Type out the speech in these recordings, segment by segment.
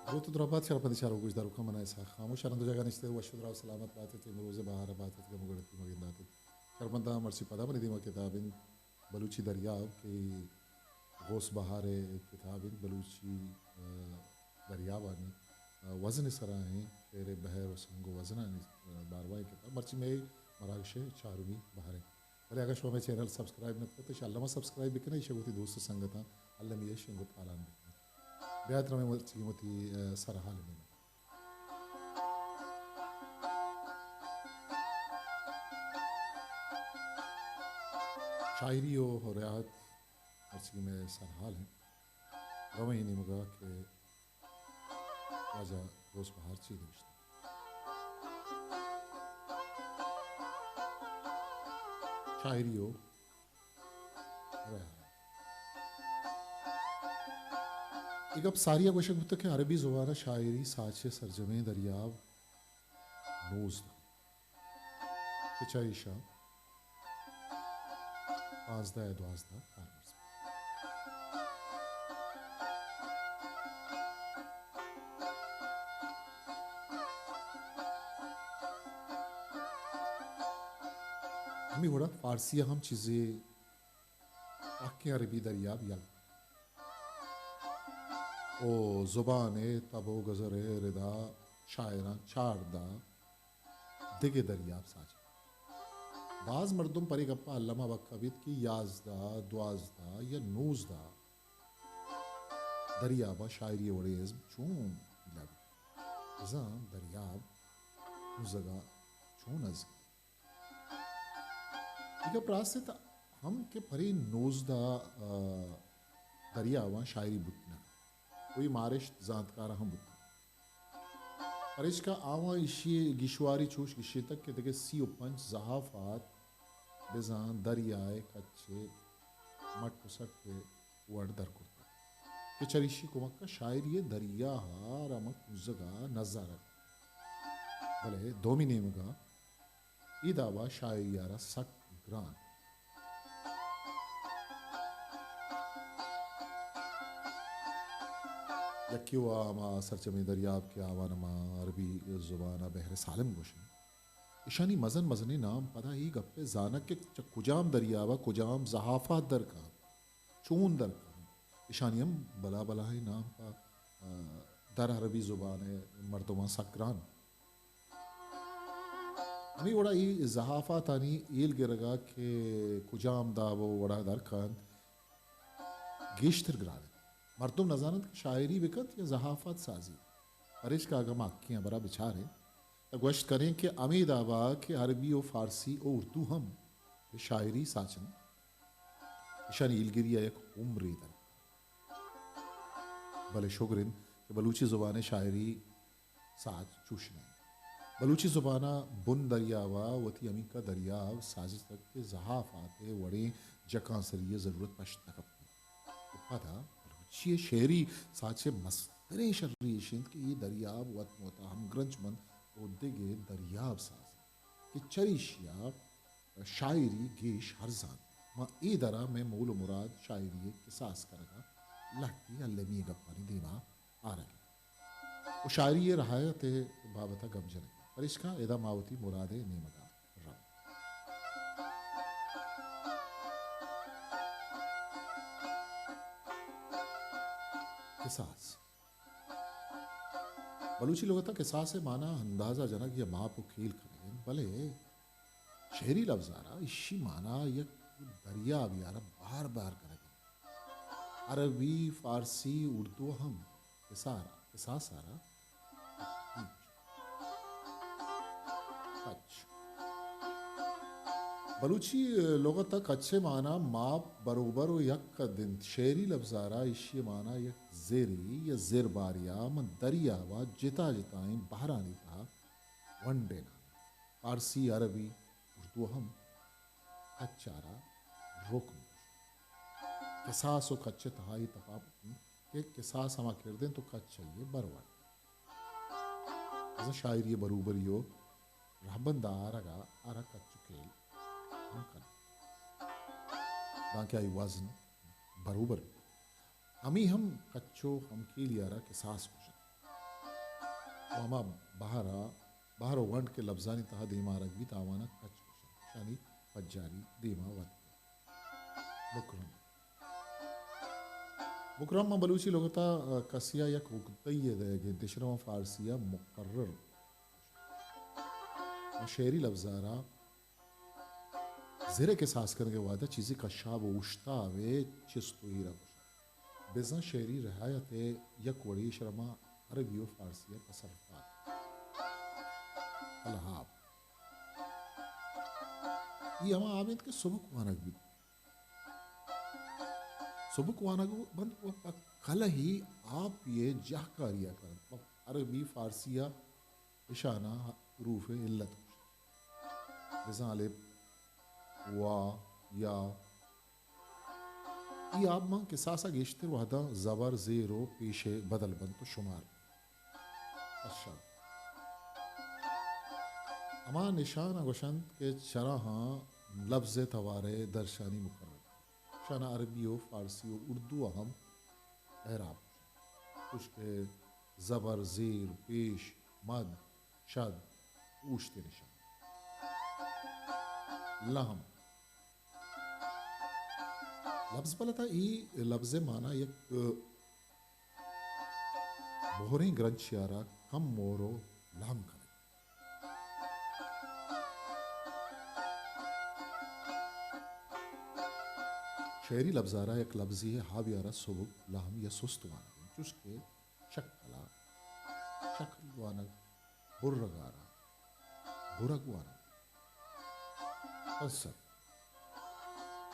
دروت ءُ دراہ بات شرپندیں چاروک ءُ گوشداروکاں، من اسحاق خاموش ءَ رند ءُ جاگہ نشتگ، وش ءُ دراہ ءُ سلامت بات ات کہ امروز ءِ بہار ءَ بات ات، گم ءُ گڑتی مہ گندات ات۔ شرپنداں، مرچی پدا منی دیما کتاب انت بلوچی دریاب کہ غوث بہار ءِ کتاب انت، بلوچی، آ، دریابانی، آ، وزن ءِ سرا ایں، شعر ءِ بحر ءُ سنگ ءُ وزنانی، آ، باروا ایں کتاب۔ مرچی مئے مراگش ءِ چارمی بہر انت۔ بلے اگاں شما مئے چینل سبسکرائب نہ کتگ، اش الما سبسکرائب بکن ات، اش وتی دوست ءُ سنگتاں المی اش انگت تالان بکن ات۔ بیا ات رمیں مرچی وتی، آ، سرحال ءِ نیمگ ءَ۔ شاعری ءُ ریاحت مرچی مئے سرحال انت۔ رمیں اے نیمگ ءَ کہ واجہ غوث بہار چی نوشتہ۔ شاعری ءُ ریاحت۔ اے گپ ساری ءَ گوشگ بوتگ کہ عربی زبان ءَ شاعری ساچ ءِ سرجمیں دریاب نوزدہ کہ چہ ایشاں پانزدہ ءُ دوازدہ کارمرز بیت۔ ہمے وڑا فارسی ءَ ہم چیزے پہکیں عربی دریاب یل او زبان ءِ تب ءُ گزر ءِ ردا شاعراں چاردہ دگہ دریاب ساچ انت۔ باز مردم پرے گپ ءَ الما وکا بیت کہ یازدہ، دوازدہ یا نوزدہ دریاب ءَ شاعری ءِ وڑیں ازم چون پیدا بیت؟ بزاں دریاب کنزگ ءَ چون نزیک؟ اے گپ راست انت ہم کہ پرے نوزدہ، آ، دریاباں شاعری بوت نہ کنت۔ کوئی مارشت زانتکاراں ہم بوت نہ کنت۔ پریشکا آواں ایشی ءِ گیشواری چوش گیشینتگ کہ دگہ سی ءُ پنچ زحافات بزاں دریا ءِ کچ ءِ مٹ ءُ سٹ ءِ وڑ در کرتگ کہ چریشی کمک ءَ شاعری ءِ دریا ءَ را ماں کنزگ ءَ نزارگ۔ بلے دومی نیمگ ءَ اے داب ءَ شاعری ءَ را سک گران۔ یکے وا ہما سرجمیں دریاب کہ آوان ءَ ما عربی زبان ءَ بحر سالم گوش ایں۔ ایشانی مزن مزنیں نام پدا اے گپ ءِ زانگ کہ چہ کجام دریاب ءَ کجام زحافات در کاینت، چون در کاینت۔ ایشانی ہم بلا بلاہیں نام پہ، آ، در عربی زبان ءِ مردماں سک گران۔ ہمے وڑا اے زحافاتانی ہیل گرگ ءَ کہ کجام داب ءُ وڑا در کاینت، گیشتر گران انت۔ مردم نزاننت کہ شاعری بکنت یا زحافات سازی۔ پریشکا اگاں ما حقیں ہبرا بچاریں، تہ گوشت کنیں کہ ہمے دابا کہ عربی ءُ فارسی ءُ اردو ہم شاعری ساچ انت، ایشانی ہیلگری ءَ یک عمرے در۔ بلے شگر انت کہ بلوچی زبان ءِ شاعری ساچ چوش نہ انت۔ بلوچی زبان ءِ بن دریاب ءَ وتی ہمینکا دریاب سازتگ کہ زحافات ءِ وڑیں جکانسری ءِ ضرورت پشت نہ کپیت۔ ءُ پدا بلوچی ءِ شعری ساچ ءِ مستریں شری ایش انت کہ اے دریاب وت مت ءَ ہمگرنچ بنت ءُ دگہ دریاب سازیت کہ چریشی ءَ شاعری گیش ارزان۔ ما اے درا مئے مول ءُ مراد شاعری ءِ کساس کنگ ءَ لہتے المی گپانی دیما آرگ انت ءُ شاعری ءِ رہایت ءِ بابت ءَ گپ جنگ انت۔ پریشکا ادا ما وتی مراد ءِ نیمگ ءَ رؤں۔ کساس۔ بلوچی لغت ءَ کساس ءِ مانا اندازہ جنگ یا ماپ ءُ کیل کنگ انت، بلے شعری لبزار ءَ ایشی مانا یک دریابے ءَ را بار بار کنگ انت۔ عربی، فارسی، اردو ءَ ہم کسار، کساس ءَ را کچ۔ بلوچی لغت ءَ کچ ءِ مانا ماپ، بروبر ءُ یک قد انت۔ شعری لبزار ءَ ایشی ءِ مانا یک زرے یا زربارے ءَ من دریاب ءَ جتا جتائیں بہرانی تہا ونڈیناں۔ فارسی، عربی، اردو ءَ ہم کچ ءَ را رکن گوشنت۔ کساس ءُ کچ ءِ تہا اے تپاوت انت کہ کساس ہما کرد انت ءُ کچ آئی ءِ برورد۔ بزاں شاعری ءِ بروبری ءُ رہبند ءَ آرگ ءَ آ را کچ ءُ کیل ہم کناں، دانکہ آئی وزن بروبر بیت۔ ہمے ہم کچ ءُ ہمکیلی ءَ را کساس گوشنت۔ ءُ ہما بہر ءَ، بہر ءُ ونڈ کہ لبزانی تہا دیم آرگ بیت، آوان ءَ کچ گوشنت۔ اشانی پجاری دیم ءَ وت کن۔ مکرم۔ مکرم ماں بلوچی لغت ءَ کسے ءَ یک اگدہ یے دئیگ انت، ایشرا ماں فارسی ءَ مقرر۔ ماں شعری لبزار ءَ زر ءِ کساس کنگ ءِ وہد ءَ چیزے کشاب ءُ اوشتاب ءِ چست ءُ ایر ءَ گوشنت۔ بزاں شعری رعایت ءِ یک وڑے ایشرا ماں عربی ءُ فارسی ءِ تصرفات۔ الہاب۔ اے ہما آب انت کہ سبک وانگ بیت۔ سبک وانگ بنت ءُ پہ کلہی آپے ءِ جہکاری ءَ کننت۔ پہ عربی، فارسی ءَ اشانا حروف علت گوشنت۔ بزاں الف، واو، یاء۔ اے آب ماں کساس ءَ گیشتر وہداں زبر، زیر ءُ پیش ءَ بدل بنت ءُ شمار کشاں۔ ہما نشان ءَ گوشنت کہ چراہاں لبز ءِ توار ءِ درشانی مقرر۔ اشانا عربی ءُ فارسی ءُ اردو ءَ ہم اعراب گوشنت۔ چوش کہ زبر، زیر، پیش، مد، شد، اوشت ءِ نشان۔ لہم۔ لبز بلد ءَ اے لبز ءِ مانا یک مہریں گرنچے ءَ را کم مہر ءُ لہم کنگ۔ شعری لبزار ءَ یک لبزے ءِ آبی ءَ را سبک، لہم یا سست وانگ انت، چوش کہ شکل ءَ، شکل وانگ، برگ ءَ را برگ وانگ۔ تنسر۔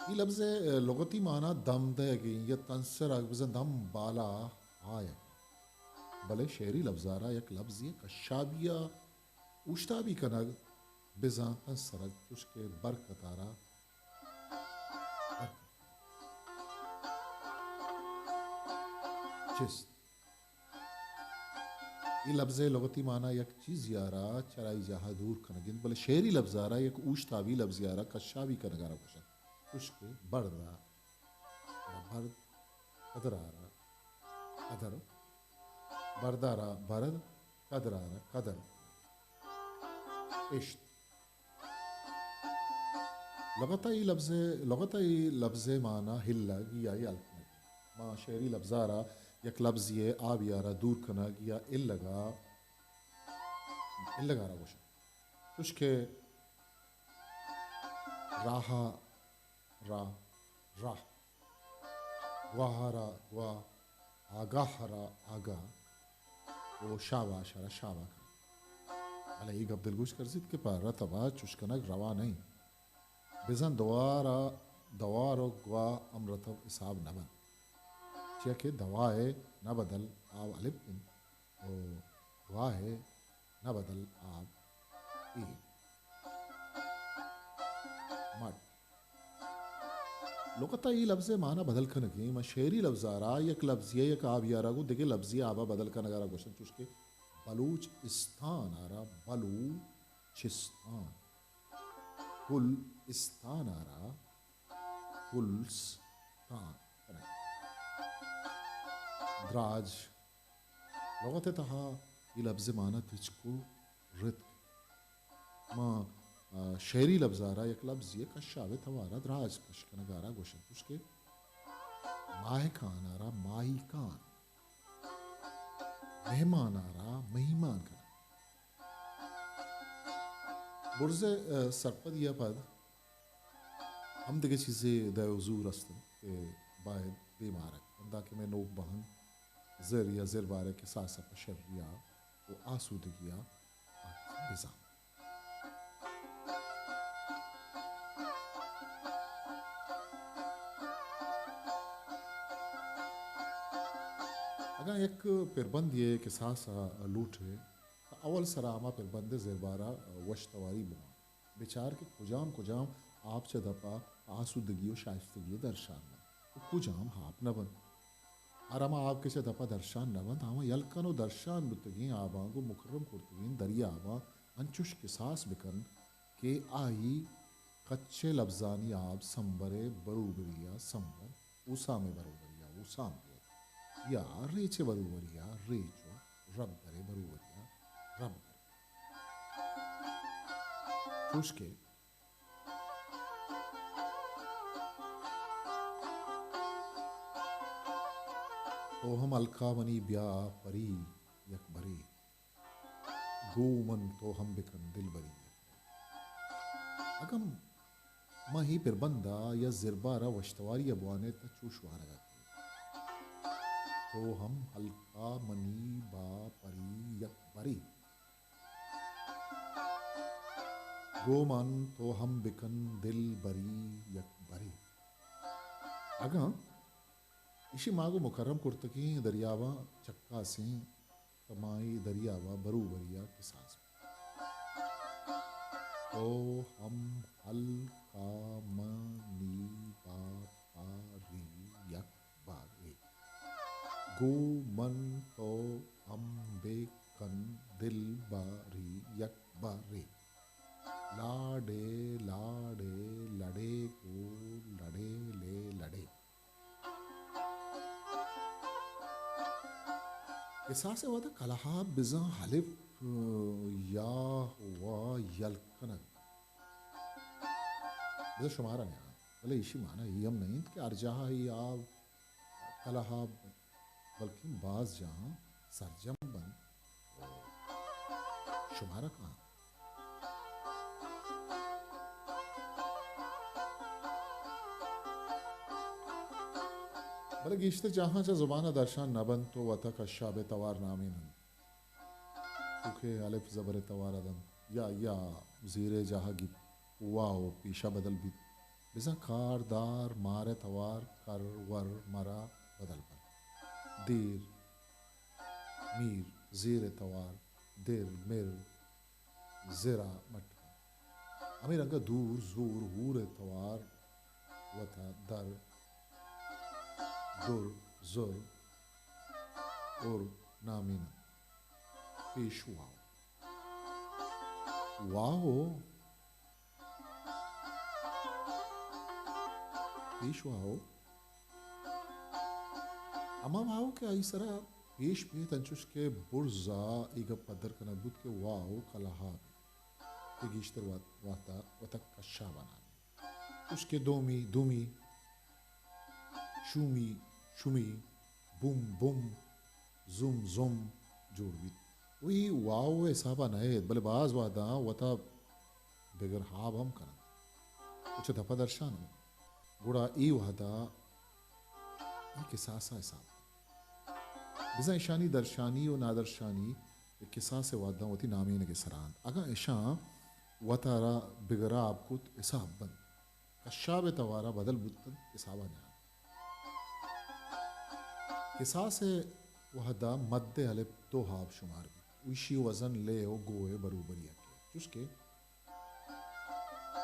اے لبز ءِ لغتی مانا دم دئیگ انت یا تنسرگ، بزاں دم بالا آیگ۔ بلے شعری لبزار ءَ یک لبزے ءِ کشابی ءَ اوشتابی کنگ، بزاں تنسرگ، چوش کہ برکت ءَ را برکت۔ چست۔ اے لبز ءِ لغتی مانا یک چیزے ءَ را چرائی جاہ ءَ دور کنگ انت، بلے شعری لبزار ءَ یک اوشتابی لبزے ءَ را کشابی کنگ ءَ را گوشنت۔ چوش کہ برد ءَ را برد، قدر ءَ را قدر، برد ءَ را برد، قدر ءَ را قدر۔ اشت۔ لغت ءَ اے لبز ءِ، لغت ءَ اے لبز ءِ مانا ہلگ یا یل کنگ۔ ماں شعری لبزار ءَ یک لبزے ءِ آبی ءَ را دور کنگ یا ہلگ ءَ، ہلگ ءَ را گوشنت۔ چوش کہ راہ ءَ را راہ، گواہ ءَ را گواہ، آگاہ ءَ را آگاہ ءُ شاباش ءَ را شاباہ کنگ۔ بلے اے گپ دلگوش کرزیت کہ پہ رتب ءَ چوش کنگ روا نہ انت۔ بزاں دوار ءَ، دوار ءُ گواہ ہم رتب حساب نہ بنت، چیا کہ دوا ءِ نہ بدل آب الپ انت ءُ گواہ ءِ نہ بدل آب اے۔ مٹ۔ لغت ءَ اے لبز ءِ مانا بدل کنگ انت۔ ماں شعری لبزار ءَ یک لبزے ءَ یک آبی ءَ را گوں دگہ لبزے ءِ آب ءَ بدل کنگ ءَ را گوشنت، چوش کہ بلوچ استان ءَ را بلوچستان، پل استان ءَ را پلستان کنگ۔ دراج۔ لغت ءِ تہا اے لبز ءِ مانا تچک ءُ رتک۔ ماں، آ، شعری لبزار ءَ یک لبزے ءِ کشاب ءِ توار ءَ دراج کش کنگ ءَ را گوشنت، چوش کہ ماہکان ءَ را ماہیکان، مہمان ءَ را مہمان کنگ۔ برز ءِ، آ، سرپدی ءَ پد ہم دگہ چیزے دئے ءُ زور است انت کہ باید دیم آرگ، ہندا کہ مئے نوک بہن زر یا زربار ءِ کساس ءَ پہ شری ءَ ءُ آسودگی ءَ بزان۔ اگاں یک پربندے ءِ کساس ءَ لوٹ ئے، تہ اول سرا ہما پربند ءِ زربار ءَ وش تواری بوان۔ بچار کہ کجام کجام آپ چہ دپ ءَ آسودگی ءُ شائستگی ءِ درشان بنت ءُ کجام آپ نہ بنت۔ ہر ہما آپ کہ چہ دپ ءَ درشان نہ بنت، آواں یل کن ءُ درشان بوتگیں آباں گوں مکرم کرتگیں دریاباں انچوش کساس بکن کہ آئی کچ ءِ لبزانی آپ سمبر ءِ بروبری ءَ سمبر، اوسام ءِ بروبری ءَ اوسام بیت، یا ریچ ءِ بروبری ءَ ریچ ءُ ربدر ءِ بروبری ءَ رب در۔ چوش کہ تو ہم ہلکا منی بیا پری یک برے، گوں من تو ہم بکن دلبری۔ اگاں ما اے پربند ءَ یا زربار ءَ وشتواری ءَ بوان ایں تہ چوش وانگ ءَ کئیت۔ تو ہم ہلکا منی بیا پری یک برے، گوں من تو ہم بکن دلبری یک برے۔ اگاں ایشی ما گوں مکرم کرتگیں دریاباں چکاسیں، تہ ما اے دریاب ءَ بروبری ءَ کساس بیں۔ تو ہم ہلکا منی بیا پری یک برے، گوں من تو ہم بکن دلبری یک برے۔ لاڑے لاڑے لڑے گو لڑے لے لڑے۔ کساس ءِ وھد ءَ کلہاب بزاں الف، یا، وا یل کنگ، بزاں شمارا نیاں، بلے ایشی مانا اے ہم نہ انت کہ ہر جاہ ءَ اے آب کلہاب بنت، بلکیں باز جاہاں سرجم بنت ءُ شمارا کاہاں۔ بلے گیشتر جاہاں چہ زبان ءَ درشان نہ بنت ءُ وت ءَ کشاب ءِ توار نامین انت۔ چو کہ الف زبر ءِ توار ءَ دنت یا، یا زیر ءِ جاہ ءَ گیپت، واو پیش ءَ بدل بیت۔ بزاں کاردار مار ءِ توار کر ور مر ءَ بدل بنت۔ دیر میر زیر ءِ توار در مر زر ءَ مٹ بنت۔ ہمے رنگ ءَ دور زور ہور ءِ توار وت ءَ در در زر ار نامین انت۔ پیش واو۔ واو۔ پیش واو۔ ہما واو کہ آئی سرا پیش بیت، انچوش کہ برز ءَ اے گپ پدر کنگ بوت کہ واو کلہاب کہ گیشتر وت، وت ءَ وت ءَ کشاب ءَ نامین۔ چوش کہ دومی، دومی، شومی، شمی، بوم، بم، زم، زم جوڑ بیت۔ ءُ اے واو ءِ حساب ءَ نہ ایت، بلے باز وہداں وت ءَ بگر ہاب ہم کننت ءُ چہ دپ ءَ درشان انت۔ گڑا اے وہد ءَ اے کساس ءَ حساب کنت۔ بزاں ایشانی درشانی ءُ نادرشانی اے کساس ءِ وہداں وتی نامینگ ءِ سرا انت۔ اگاں ایشاں وت ءَ را بگر ہاب کت، حساب بنت۔ کشاب ءِ توار ءَ بدل بوت انت، حساب ءَ نیاں۔ کساس ءِ وہد ءَ مد ءِ الپ دو ہاب شمار بیت۔ ایشی وزن لے ءُ گو ءِ بروبری ءَ کیت۔ چوش کہ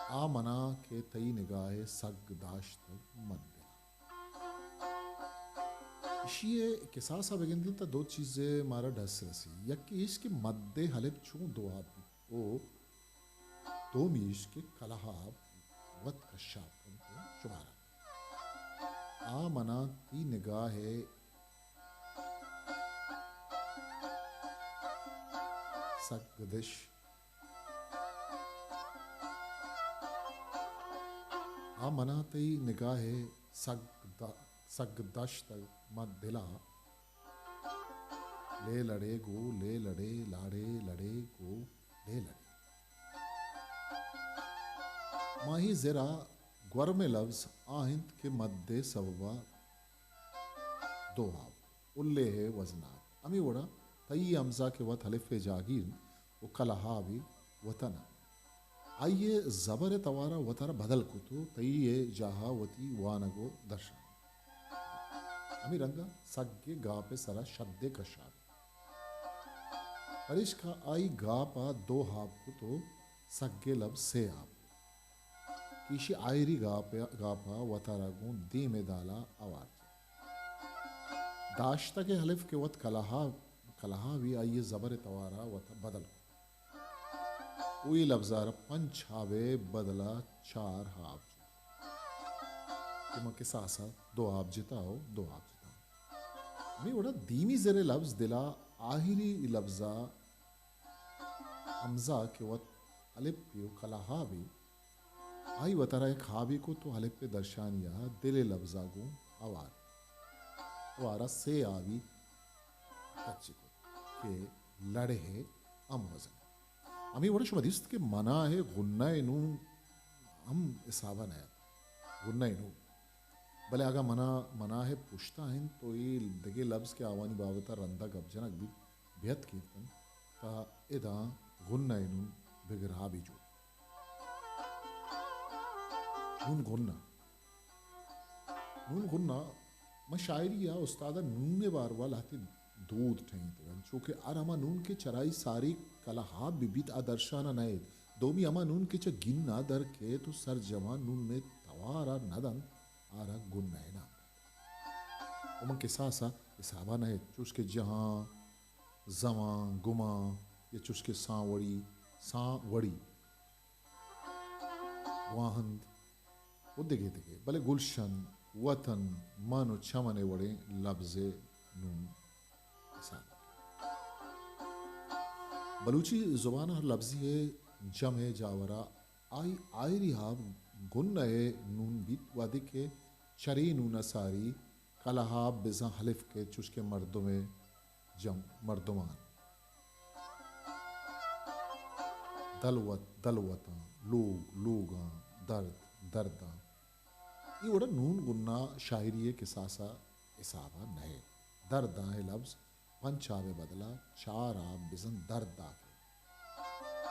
آ منا کہ تئی نگاہ ءَ سگ داشتگ من دل ءَ۔ ایشی ءِ کساس ءَ بگندیں تہ دو چیز ءِ مارا ڈس رسی۔ یکے ایش کہ مد ءِ الپ چون دو ہاب بیت ءُ دومی ایش کہ کلہاب وت کشاب کنت ءُ شمارا۔ آ منا تئی نگاہ ءَ سگ دش، آ منا تئی نگاہ ءَ سگ د-، سگ داشتگ من دل ءَ۔ لے لڑے گو لے لڑے لاڑے لڑے گو لے لڑے۔ ماہی زر ءَ گورمیں لبز آ انت کہ مد ءِ سبب ءَ دو ہاب، الے ءِ وزن ءَ ات۔ ہمے وڑا تئی ہمزہ کہ وت الف ءِ جاگیر انت ءُ کلہابے وت ءَ نہ۔ آئی ءِ زبر ءِ توار ءَ وت ءَ را بدل کت ءُ تئی ءِ جاہ ءَ وتی وانگ ءُ درشان۔ ہمے رنگ ءَ سگ ءِ گاپ ءِ سرا شد ءِ کشاب۔ پریشکا آئی گاپ ءَ دو ہاب کت ءُ سگ ءِ لبز سے ہاب کت۔ ایشی آہری گاپ ءَ، گاپ ءَ وت ءَ را گوں دیم ءِ دال ءَ آوار جت۔ داشتگ ءِ الف کہ وت کلہا، کلہابے آئی ءِ زبر ءِ توار ءَ وت ءَ بدل کت۔ ءُ اے لبز ءَ را پنچ ہاب ءِ بدل ءَ چار ہاب جت۔ کہ من کساس ءَ دو ہاب جتا ءُ دو ہاب جتا۔ ہمے وڑا دیمی زر ءِ لبز دل ءَ آہری لبز ءَ ہمزہ کہ وت الپے و کلہابے، آئی وتارا یک ہابے کت و الپ ء درشانی ء دل ء لبزا گوں ہوار، ہوارا سے ہابی کچ کت کہ لڑہ ء ہم وزن۔ ہمے وڑا شما دیست کہ منا ء غنہ ء نون ہم حسابا نہ ات۔ غنہ ء نون بلے اگاں منا، منا ء پشتا انت تو اے دگہ لبز کہ آوانی بابت ء رندا گپ جنگ بیت، بیت کیت کنت، تا ادا غنہ ء نون بگر ہابے جوڑ۔ نون غنہ۔ نون غنہ، ما شاعری ء استاد ء نون ء باروا لہتے دود ٹہینتگ انت، چو کہ ہر ہما نون کہ چرائی ساری کلہاب بہ بیت، آ درشان ء نئیت۔ دومی ہما نون کہ چہ گین ء در کیت و سرجم ء نون ء توار ء نہ دنت، آرا گنہ ء نام دنت۔ و من کساس ء حساب ء نئیت، چوش کہ جہاں، زواں، گماں، یا چوش کہ سانوڑی، سانوڑی۔ واہند و دگہ دگہ، بلے گلشن، وطن، من و چمن ء وڑیں لبز ء نون حساب۔ بلوچی زبان ء ہر لبزی ء جم ء جاور ء آئی آئری ہاب گنہ ء نون بیت، وہدے کہ چرے نون ء ساری کلہاب بزاں ہلف کیت، چوش کہ مردم ء جم، مردمان۔ دلوت، دلوتاں، لوگ، لوگاں، درد، درداں۔ اے وڑا نون گنہ شاعری ء کساس ء حساب ء نہ ء۔ درداں ء لبز پنچ آب ء بدلا چار آب بزن درد داک ء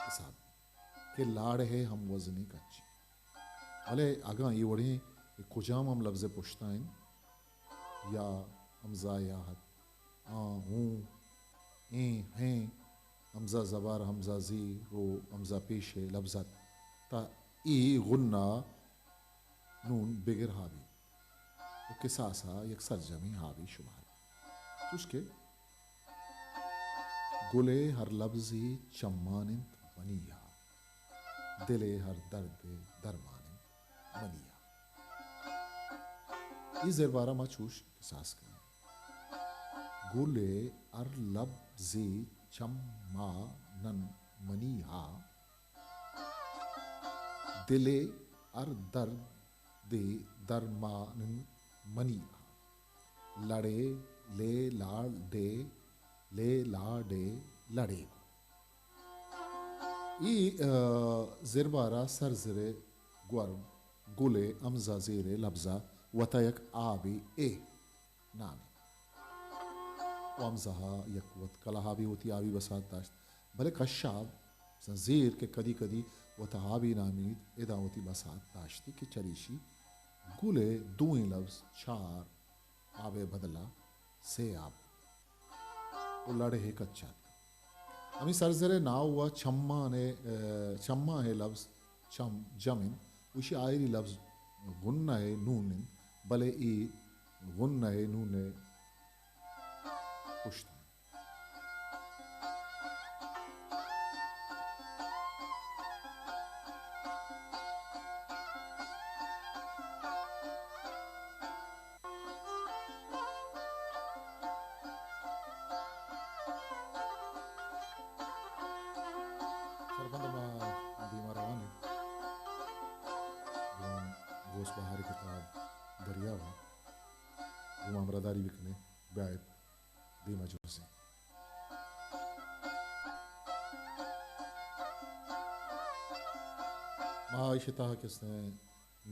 حساب کہ لاڑہ ء ہم وزنی کچ۔ بلے اگاں اے وڑیں اے کجام ہم لبز ء پشتا انت، یا ہمزہ یا ہت، آں، ہوں، ایں، ہیں، ہمزہ زبر، ہمزہ زیر و ہمزہ پیش ء لبز ات، تا اے غنہ نون بگر ہابی و کساسا یک سرجمیں ہابی شمار۔ چوش کہ گل ء ہر لبزے چمان انت منی ہا، دل ء ہر درد ء درمان انت منی ہا۔ اے زربارا ما چوش کساس کنیں۔ گل ء ہر لبزے چمان انت منی ہا، دل ء ہر درد ء درمان انت منی ہا۔ لڑے، لے، لاڑے، لے، لاڑے، لڑے۔ ای، ا، زربارا سرزرے گور گلے ہمزہ زیرے لبزا وتا یک آبی اے نامے۔ و ہمزہ یک وت کلہابی وتی آبی بسات داشت، بلے کشاب زیر کہ کدی کدی وتا آبی نامیت ادا وتی بسات داشتی کہ چریشی گلے دوئیں لبز چار آبے بدلا سے آب و لڑے کچ اتک۔ ہمے سرزرے ناو و چمان ء، چمان ء لبز چم جم انت، وشی آئری لبز غنہ ء نون انت، بلے اے غنہ ء نون ء پشت انت۔ سربند ما دیما روان ایں۔ گوں گوس بہار کتاب دریاوا گوں ہمراہداری بکنیں۔ بیایت دیما جوزیں۔ ما ایشی تہا کستیں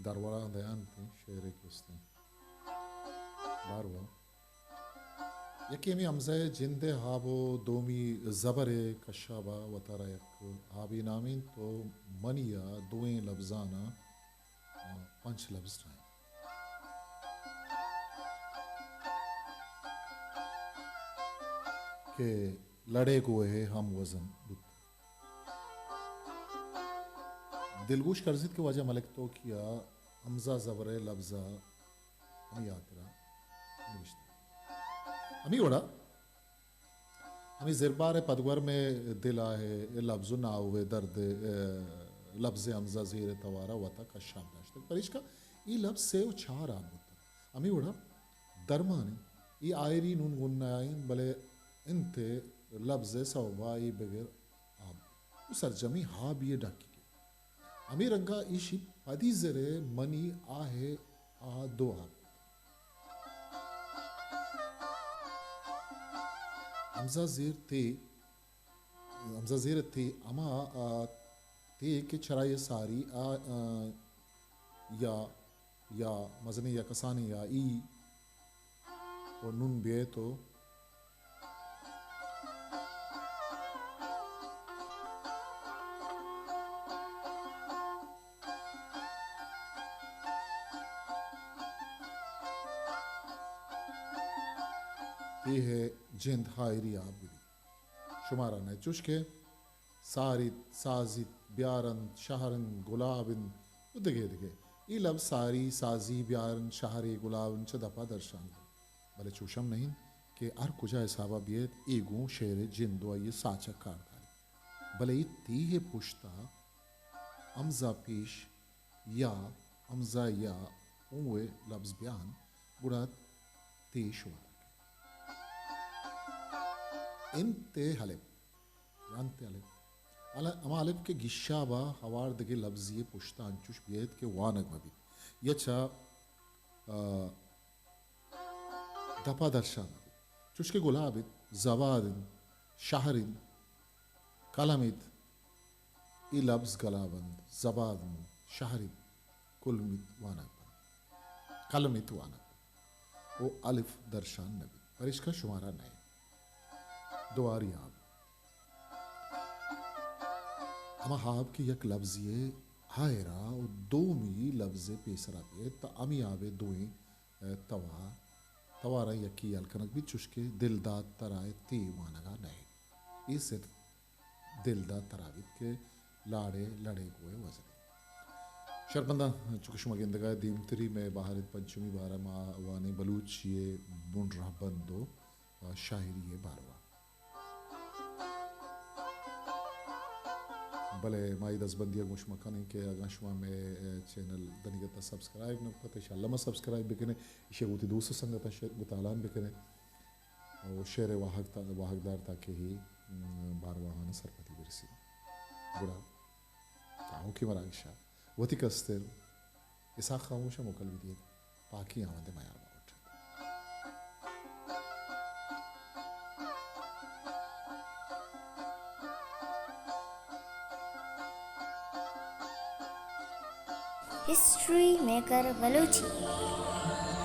دروران دیان تیں شعرے کستیں۔ باروا یکے ہمے ہمزہ ء جند ء ہاب و دومی زبر ء کشاب ء وتارا یک ہابے نامینت و منی ء دوئیں لبزان ء پنچ لبز ٹائیں کہ لڑے گوہ ء ہم وزن بوت۔ دلگوش کرزیت کہ واجہ ملک توکی ء ہمزہ زبر ء لبز ء ہمے ہاترا نوشتہ۔ ہمے وڑا ہمے زربار ء پدگورم ء دل ء لبز و ناو ء درد ء لبز ء ہمزہ زیر ء توار ء وتا کشاب داشتگ۔ پریشکا اے لبز سے و چار آب بوتگ۔ ہمے وڑا درمان انت۔ اے آئری نون گنہ انت، بلے انت ء لبز ء سوبا اے بگر آب۔ و سرجمی ہابی ء ڈاکی گیت۔ ہمے رنگا ایشی پدی زر ء منی آہ ء آ دو آپ۔ ہمزہ زیر تے، ہمزہ زیر تے ہما، آ، تے کہ چرائی ساری آ، آ، یا، یا مزنیں یا کسانیں یا ای و نون بیئے تو تے ہے جند ہائری آپ بی۔ شمارا نئے چوش کہ ساریت، سازیت، بیار انت، شہر انت، گلاب انت و دگہ دگہ۔ اے لبز ساری، سازی، بیار انت، شہرے، گلاب انت چہ دپا درشان بنت۔ بلے چوش ہم نہ انت کہ ہر کجا حسابا بیئیت، اے گوں شعر ء جند و آئی ء ساچ ء کار داریت۔ بلے اے تے ء پشتا ہمزہ پیش یا، ہمزہ یا اوں ء لبز بیان، گڑا تے شمارا کئیت۔ انت ء الف۔ انت الف۔ ال-، ہما الف کہ گشابا ہوار دگہ لبزی پشتا انچوش بیئیت کہ وانگ مہ بیت۔ یا چہ، آ، دپا درشان مہ بیت۔ چوش کہ گلاب انت، زباد انت، شہر انت، قلم انت، اے لبز گلاب انت، زباد انت، شہر انت، قلم انت وانگ بنت۔ قلم انت وانگ بنت۔ و الف درشان نہ بیت۔ پریشکا شمارا نئے۔ دواری آب۔ ہما آب کہ یک لبزی ء ہائرا و دومی لبز ء پیسرا بیئیت، تہ ہمے آب ء دوئیں، ء، توار، توارا یکی یل کنگ بیت، چوش کہ دل دات ترا ء تے وانگا نئے۔ اے سر دل دات ترا بیت کہ لاڑے لڑے گوئے وزنے۔ شرپنداں، چونکہ شما گندگا دیمتری مئے بہارت پنچمی بارا ما وانیں بلوچی ء بن رہبند و شاعری ء باروا۔ بلے ما اے دزبندی ء گوں شما کنیں کہ اگاں شما مئے، ء، چینل دنیگت ء سبسکرائب نہ کتہ، انشاءاللہ ما سبسکرائب بکنیں، ایشی ء گوں وتی دوست و سنگتاں ش-، گوں تالان بکنیں۔ و شعر ء واہگ تا-، واہگ دار تاکہ ہی، م، بارواہان سرپدی برسی۔ گڑا تاہوکی مراگشا وتی کستر اسحاق خاموش ء موکل بدیت، پاکی آمد میار باوٹ۔ ہسٹری میکر بلوچی۔